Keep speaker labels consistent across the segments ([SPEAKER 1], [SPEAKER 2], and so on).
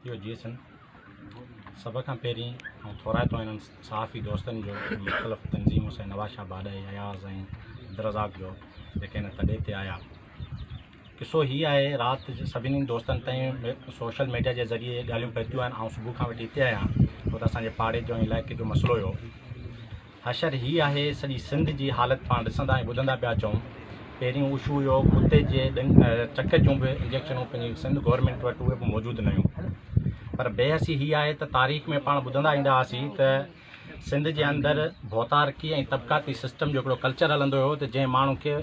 [SPEAKER 1] اهو جيئسن سڀ کان پهرين آئون ٿورائتو آهيان انهن صحافي دوستن جو مختلف تنظيمون سائين نواز شاهه باڏائي اياز ۽ عبدالرزاق جو جيڪي هن تڏي تي آيا. قصو هي آهي رات سڀني دوستن تائين سوشل ميڊيا جي ذريعي ڳالهيون پهتيون آهن آئون صبح کان وٺي هتي آهيان ڇو ته اسان جي پاڙي جو ۽ علائقي جو مسئلو هيو. حشر هي آهي سڄي سنڌ جي حالت پاڻ ڏسندا ۽ ٻڌندا پيا اچون. پهريون اشو هيو ڪتي جي ڏنگ چڪ جون به انجيڪشنون پنهنجي سنڌ گورنمينٽ وٽ اهي به موجود نه هيون. پر بي حسي هي آهي ته تاريخ ۾ پاڻ ٻڌندا ايندا هئاسين ته سنڌ جي اندر ڀوتارڪي ۽ طبقاتي سسٽم جو هڪڙو ڪلچر هلندو هيو ته جنهن ماڻهو کي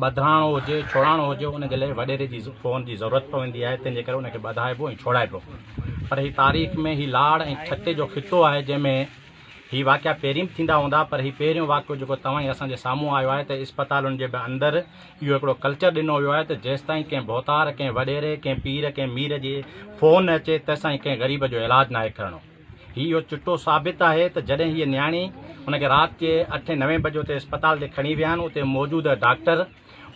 [SPEAKER 1] ٻڌراڻو هجي ڇوڙاڻو هجي ان جي لاء وڏيري جي فون جي ضرورت پوندي آهي تنهن جي ڪري ان کي ٻڌائبو ۽ ڇوڙائبو پر هي تاريخ ۾ هي لاڙ ۽ ٺٽي جو خطو آهي جنهن ۾ هي واقعا پهرين به ٿيندا هوندا پر هي پهريون واقعو جيڪو توهان ۽ اسان جي سامهون آيو آهي ته اسپتالن جي به اندر اهو هڪڙو ڪلچر ڏنو ويو آهي ته جيستائين ڪنهن ڀوتار، ڪنهن وڏيري، ڪنهن پير، ڪنهن مير جي فون نه اچي تيسائين ڪنهن غريب جو علاج ناهي ڪرڻو. هي اهو چٽو ثابت آهي ته جڏهن هيء نياڻي ان کي رات جي اٺين نوين بجي اتي اسپتال تي کڻي ويا آهن اتي موجوده ڊاڪٽر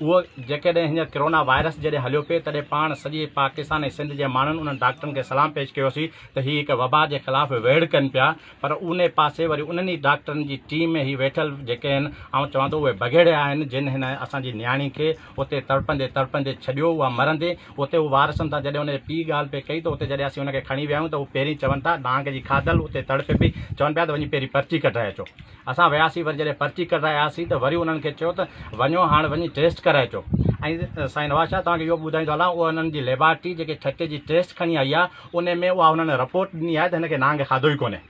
[SPEAKER 1] اهو جيڪڏهن هينئر ڪرونا وائرس جڏهن هليو پئي تڏهن پاڻ سڄي پاڪستان ۽ سنڌ جي ماڻهن انهن ڊاڪٽرن کي سلام پيش ڪيوسين ته هي هڪ وبا جي خلاف ويڙهه ڪن پيا پر انهي پاسي وري انهن ئي ڊاڪٽرن جي ٽيم ۾ هي ويٺل جيڪي آهن آئون چوان ٿو اهي بگهڙ آهن جن هن اسان جي نياڻي کي اتي تڙپندي تڙپندي ڇڏيو اها مرندي اتي هو وارثن سان جڏهن ان جي پيء ڳالهه پئي ڪئي ته اتي جڏهن اسين ان کي کڻي ويا آهيون ته هو پهرين چون ٿا ڏانگ جي کاڌل اتي تڙپي پئي چون پيا ته وڃي پهرين پرچي ڪڍرائي اچو. اسان وياسين وري جڏهن پرچي ڪڍرائي آياسين ته وري انهن کي چيو ته وڃو هاڻ وڃي ٽيسٽ ڪرائي اچو ۽ سائين نواز شاهه توهان کي اهو به ٻڌائيندو هلان اها انهن جي ليبارٽري جيڪي ٺٽي جي ٽيسٽ کڻي آئي آهي ان ۾ اها انهن رپورٽ ڏني آهي ته هن کي نانگ کاڌو ئي ڪونهي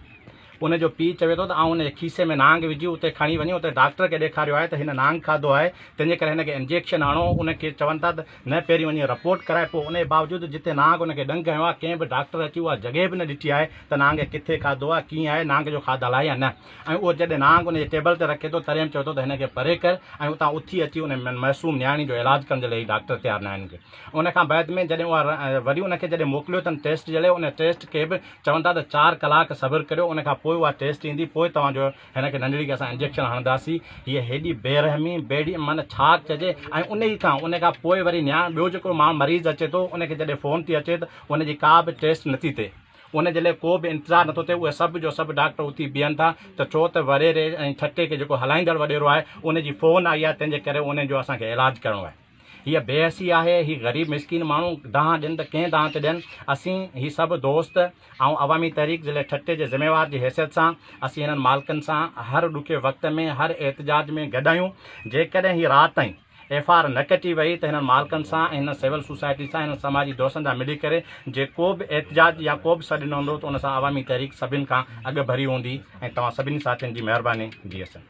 [SPEAKER 1] ان جو پيء چوي ٿو ته آئون ان جي کيسي ۾ نانگ وجهي اتي کڻي وڃي اتي ڊاڪٽر کي ڏيکاريو آهي ته هن نانگ کاڌو آهي تنهن جي ڪري هن کي انجيڪشن هڻو ان کي چون ٿا ته نه پهرين وڃي رپورٽ ڪرائي پوء ان جي باوجود جتي نانگ ان کي ڏنگ هنيو آهي ڪنهن به ڊاڪٽر اچي اها جڳهه به نه ڏٺي آهي ته نانگ ڪٿي کاڌو آهي ڪيئن آهي نانگ جو کاڌل آهي يا نه ۽ اهو جڏهن نانگ ان جي ٽيبل تي رکي ٿو تڏهن به چوي ٿو ته هن کي پري ڪر ۽ اتان اٿي اچي ان معصوم نياڻي جو علاج ڪرڻ جي لاء هي ڊاڪٽر تيار نه آهن ان کان بعد ۾ جڏهن اها وري ان کي جڏهن موڪليو اٿن ٽيسٽ جي لاء ان ٽيسٽ کي به چون ٿا ته چار ڪلاڪ صبر ڪريو ان کان پوء اها ٽيسٽ ايندي پوء توهان جو هن کي ننڍڙي کي اسان انجيڪشن هڻنداسين. هيء هيڏي بي رحمي، بيڙي معنيٰ ڇا چئجي ۽ انهي کان ان کان پوء وري نياڻ ٻيو جيڪو ماڻهو مريض اچي ٿو ان کي جڏهن فون ٿي اچي ته ان جي ڪا به ٽيسٽ نٿي ٿئي ان جي لاء ڪو به انتظار نٿو ٿئي اهي سڀ جو سڀ ڊاڪٽر اٿي بيهن ٿا ته ڇو ته وڏيري ۽ ٺٽي کي جيڪو هلائيندڙ وڏيرو آهي ان جي فون آئي آهي تنهن جي ڪري ان جو اسان کي علاج ڪرڻو آهي. هيء بي حسي آهي، هي غريب مسڪين ماڻهو دانهن ڏين ته ڪنهن دانهن تي ڏين، اسين هي سڀ دوست آئون عوامي تحريڪ ضلعي ٺٽي جي ذميوار جي حيثيت سان اسين هنن مالڪن سان هر ڏکي وقت ۾ هر احتجاج ۾ گڏ آهيون، جيڪڏهن هي رات تائين ايف آر نه ڪٽي وئي ته هنن مالڪن سان ۽ هنن سول سوسائٽي سان هنن سماجي دوستن سان ملي ڪري جي ڪو به احتجاج يا ڪو به سڏ ڏنو ويندو ته ان سان عوامي تحريڪ سڀن کان اڳ ڀري هوندي ۽ توهان سڀني ساٿين جي مهرباني جي اسين.